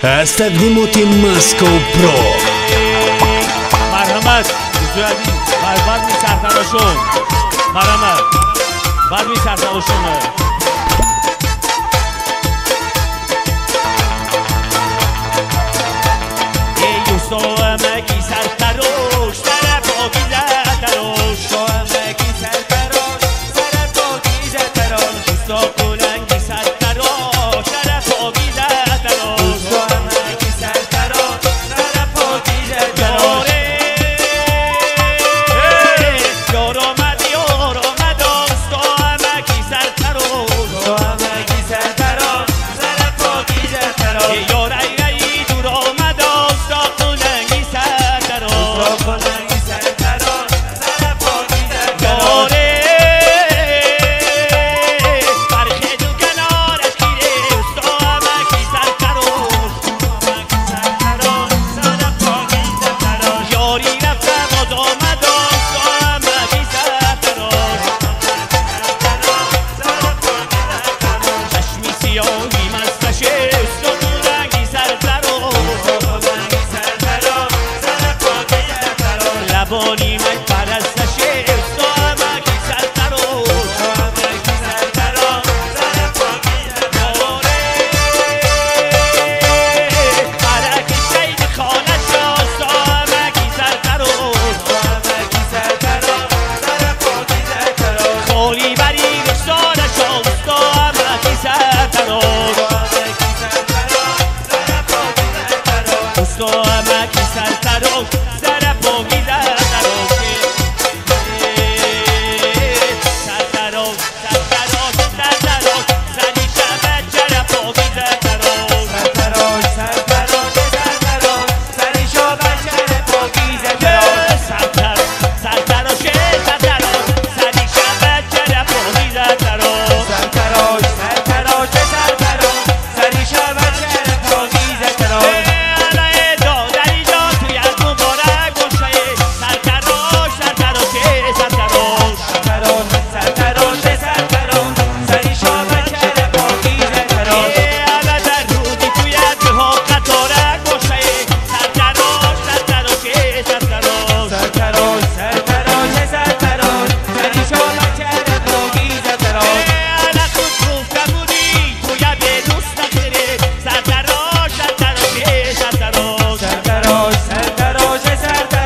Аз тақдимоти Moscow Pro. Марҳамат, дӯстои азиз, базми сартарошон. Марҳамат, базми сартарошон. Эй устоамаки сартарош, сара покиза тарош. Устоамаки сартарош, сара покиза тарош. Усто қуланги сартарош, сара покиза тарош. Устоамаки сартарош, сара покиза тарош. Ёр омад, ёр омад, устоамаки сартарош. Устоамаки сартарош, сара покиза тарош. Ёр ай дур омад, усто қуланги сартарош. Усто қуланги сартарош, сара покиза тарош. Бархеду канораш гире, устоамаки сартарош. Устоамаки сартарош, сара покиза тарош. Ёри рафта боз омад, устоамаки сартарош. Сартарош, сара покиза тарош. Чашми сиёҳи масташе, усто қуланги сартарош. Устоамаки сартарош, сара покиза тарош. Лабони май парасташе, устоамаки сартарош. Устоамаки сартарош, сара покиза тарош. Бараки шайди хонаша, устоамаки сартарош. Устоамаки сартарош, сара покиза тарош. Холи бари рухсораша, устоамаки сартарош. Устоамаки сартарош, сара покиза тарош. Устоамаки сартарош, сара покиза тарош. Сартарош, сартарош, сартарош, сари шаба чара покиза тарош. Сартарош, сартарош, сартарош, сари шоба чара покиза тарош. Сартарош, сартарош, сари шаба чара покиза тарош. Сартарош, сартарош, сартарош, сари шоба чара покиза тарош. Сартарош, сартарош, сартарош, Сартарош, сартарош,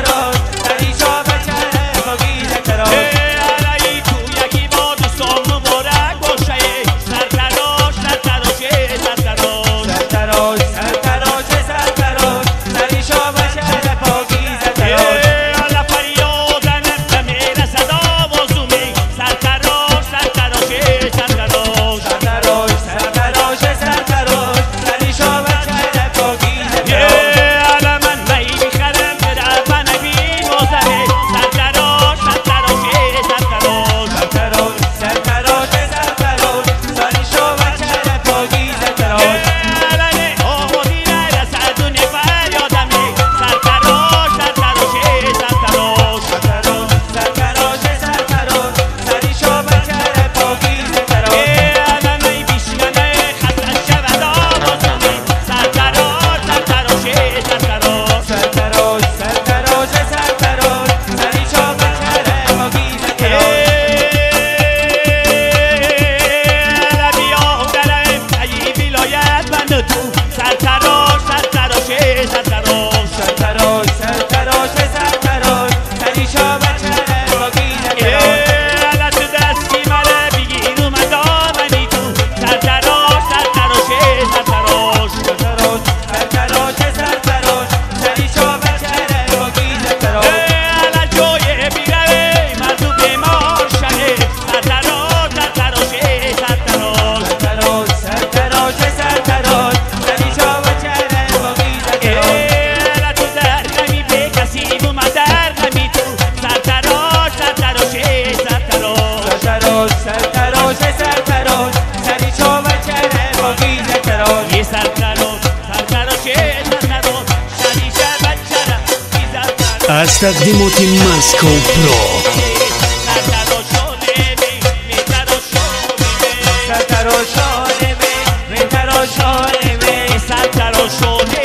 сартарош, сари шоба чара покиза тарош. Сартарош, сартарош, сартарош, сари шоба чара покиза тарош. Сартарош, сартарош, сартарош, сари шоба чара покиза тарош. Сартарош, сартарош, сартарош, сари шоба чара покиза тарош. Сартарош, сартарош, сартарош, сари шоба чара покиза тарош. Сартарош, сартарош, сартарош, сари шоба чара покиза тарош. Сартарош, сартарош, сартарош, сари шоба чара покиза тарош. Сартарош, сартарош, сартарош, сари шоба чара покиза тарош. سرتراش سرتراش سرتراش سرتراش سرتراش سرتراش سری شابه چره پاکیزه تراش. علت دستی منه بگیر اومد تو سرتراش سرتراش سرتراش سرتراش سرتراش سرتراش سری شابه چره پاکیزه تراش. علت جای بیروه مردو بیمار شده سرتراش سرتراش سرتراش سرتراش سرتراش سرتراش سری شابه چره پاکیزه تراش. علت در غمی به کسی اومد در غمی تو سرتراش سرتراش سرتراش سرتراش سرتراش سرتراش سری شابه چره پاکیزه تراش. یه سرتراش سرتراش سرتراش شدی شبت چرا سرتراش Аз тақдимоти Moscow Pro. سرتراشانه می، می تراشانه می. سرتراشانه.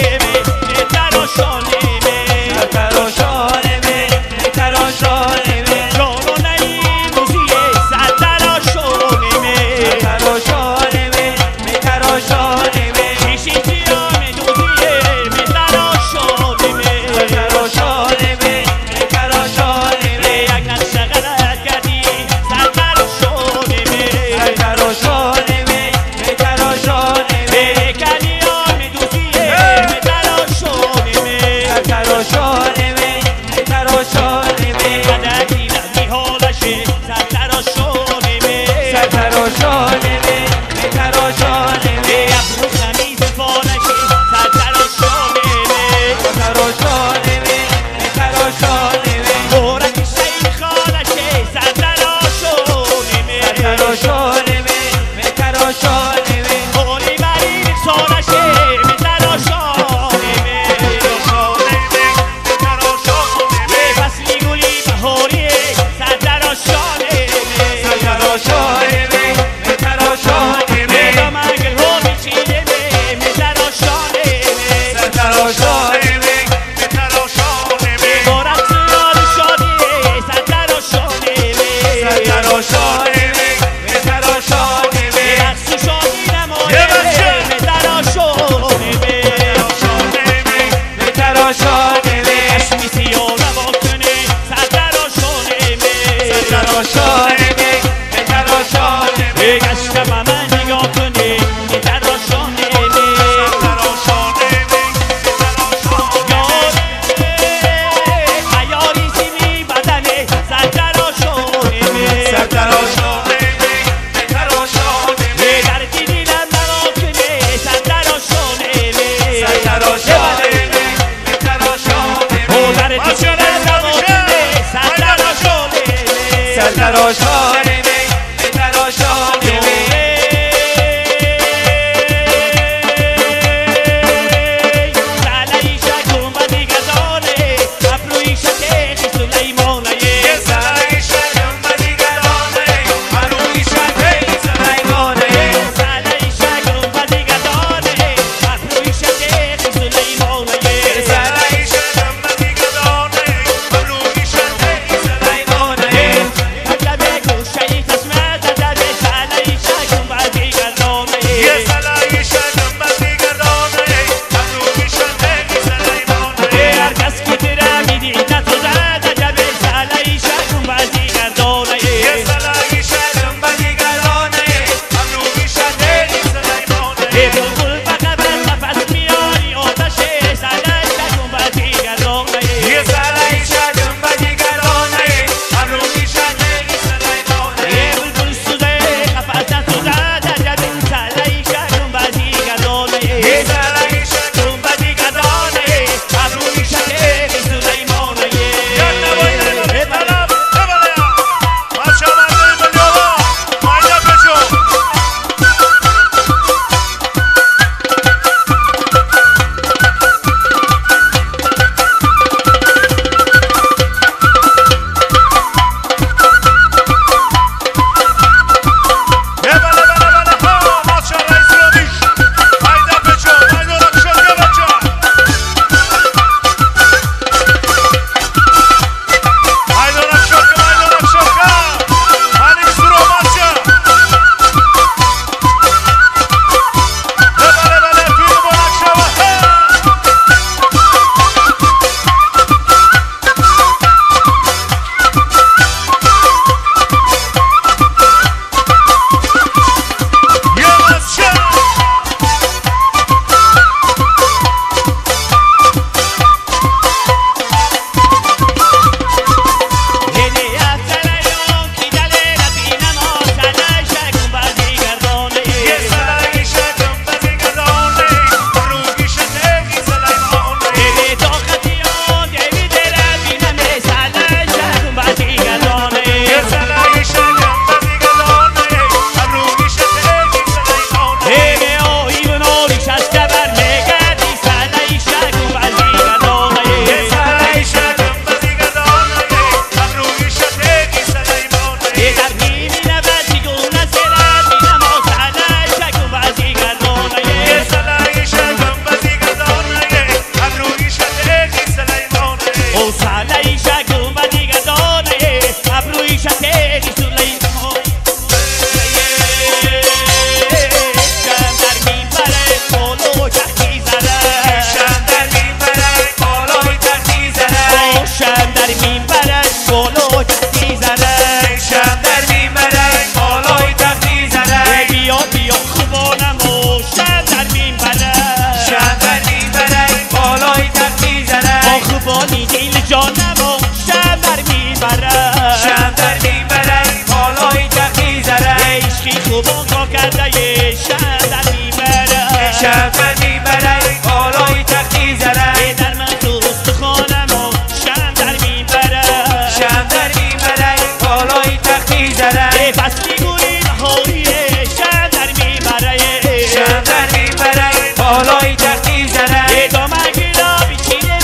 بالای تختی زره دامگیرا بیچینه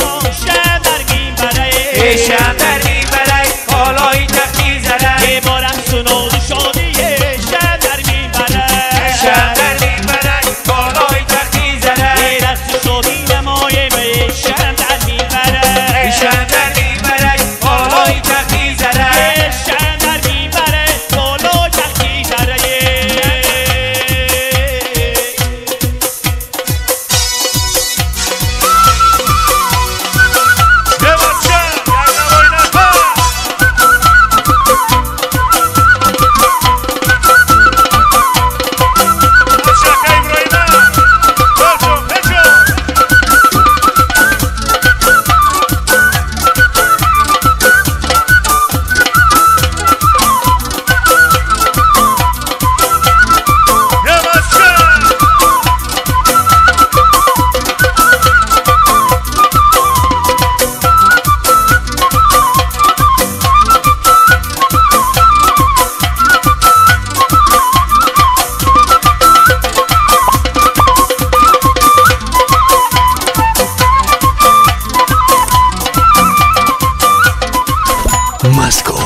شم در میبره شم در میبره بالای تختی زره با رقص و ناز و شادی شم در میبره شم در میبره بالای تختی زره رقص و شادی نمایه شم در میبره شم در میبره بالای تختی زره شم در میبره بالای تختی زره. Moscow.